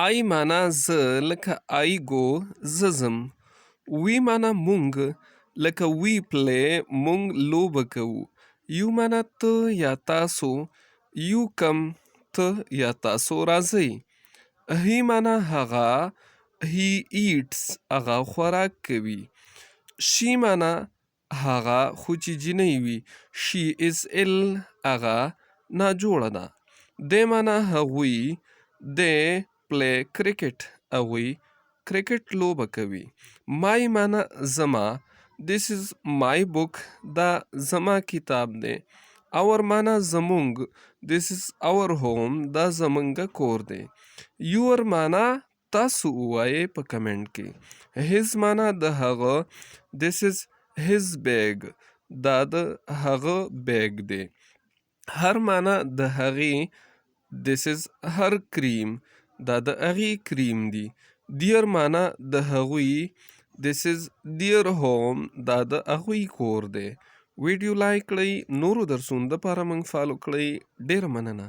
I مانا زه، لکه I go، زه ځم. We مانا مونږ، لکه we play، مونږ لوبه کوو. You مانا ته یا تاسو، you come، ته یا تاسو راځئ. He مانا هغه، he eats، هغه خوراک کوي. She مانا هغه، خو چې جینۍ وي، she is ill، هغه ناجوړه ده. They مانا هغوی، they play cricket، هغوی کرکټ لوبه کوي. My مانا زما، this is my book، دا زما کتاب دی. Our مانا زمونږ، this is our home، دا زمونږ کور دی. Your مانا تاسو، ووایئ په کمنټ کې. His مانا د هغه، this is his bag، دا د هغه بیگ دی. Her مانا د هغې، this is her cream، دا د هغې کریم دی. Their مانا د هغوی، this is their home، دا د هغوی کور دی. ویډیو لایک کړئ، نورو درسونو دپاره موږ follow کړئ. ډېره مننه.